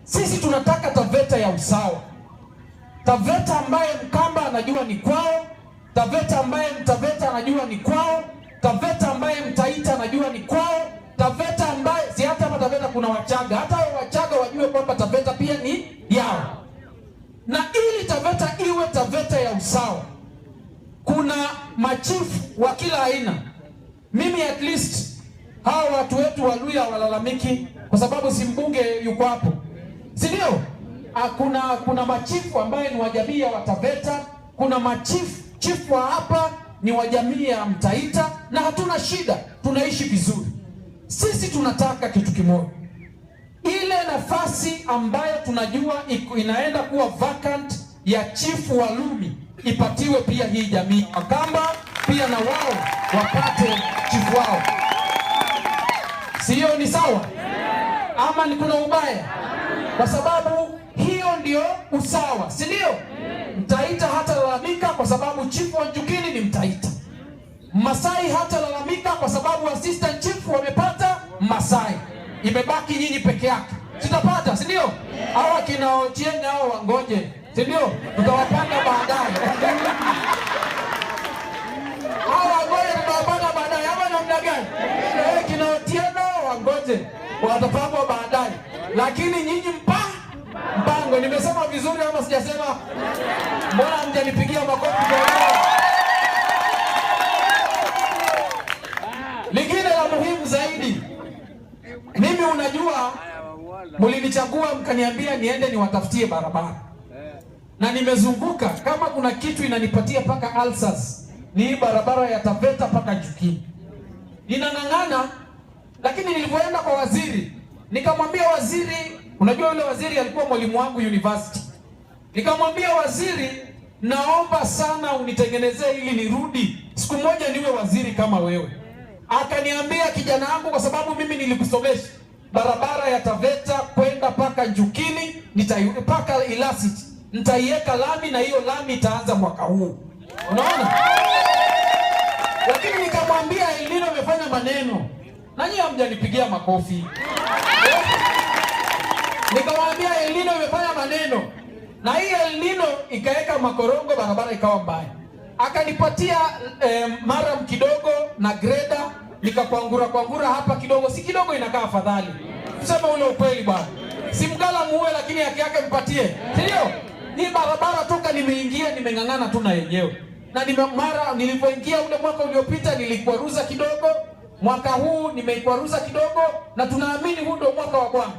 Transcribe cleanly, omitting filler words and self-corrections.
Sisi tunataka Taveta ya usawa, Taveta ambaye Mkamba anajua ni kwao, Taveta ambaye Mtaveta anajua ni kwao, Taveta ambaye Mtaita anajua ni kwao, Taveta ambaye si hata hapa Taveta kuna Wachaga, hata hao Wachaga wajue kwamba Taveta pia ni yao. Na ili Taveta iwe Taveta ya usawa, kuna machifu wa kila aina. Mimi at least hawa watu wetu wa Luhya walalamiki kwa sababu si mbunge yuko hapo, si ndio? Kuna machifu ambaye ni wa jamii ya Wataveta, kuna machifu chifu wa hapa ni wa jamii ya Mtaita, na hatuna shida, tunaishi vizuri. Sisi tunataka kitu kimoja, ile nafasi ambayo tunajua inaenda kuwa vacant ya chifu wa Lumi ipatiwe pia hii jamii Wakamba, pia na wao wapate chifu wao. Sio ni sawa ama ni kuna ubaya? Kwa sababu hiyo ndio usawa, si ndio? Mtaita hata lalamika kwa sababu chifu wa Njukini ni Mtaita. Masai hata lalamika kwa sababu assistant chief wamepata Masai. Imebaki nyinyi peke yake. Sitapata, si ndio? Hawa kina Ochieng hao wangoje, si ndio? Tutawapanga baadaye. Hawa wangoje, tutawapanga baadaye. Ama namna gani? Eh, kina Otieno wangoje, watapangwa baadaye. Lakini nyinyi mpango. Nimesema vizuri ama sijasema? Mbona hamjanipigia makofi kwa hiyo? Lingine la muhimu zaidi, mimi unajua, mlinichagua mkaniambia niende niwatafutie barabara, na nimezunguka. Kama kuna kitu inanipatia paka ulcers ni hii barabara ya Taveta paka Njukini. Ninang'ang'ana, lakini nilipoenda kwa waziri nikamwambia waziri, unajua yule waziri alikuwa mwalimu wangu university. Nikamwambia waziri, naomba sana unitengenezee ili nirudi siku moja niwe waziri kama wewe. Akaniambia, kijana wangu, kwa sababu mimi nilikusomesha barabara ya Taveta kwenda paka Njukini, paka Ilasit, nitaiweka lami na hiyo lami itaanza mwaka huu. Unaona? Lakini nikamwambia El Nino amefanya maneno, na nyinyi hamjanipigia makofi. Nikamwambia El Nino imefanya maneno, na hii El Nino ikaweka makorongo, barabara ikawa mbaya. Akanipatia maram kidogo na greda, nikakwangura kwangura hapa kidogo, si kidogo, inakaa afadhali. Tuseme ule ukweli bwana, si mgala muue, lakini haki yake mpatie, si ndio? Ni barabara toka nimeingia nimeng'ang'ana tu na yenyewe, na mara nilipoingia ule mwaka uliopita nilikwaruza kidogo, mwaka huu nimeikwaruza kidogo, na tunaamini huu ndio mwaka wa Bwana.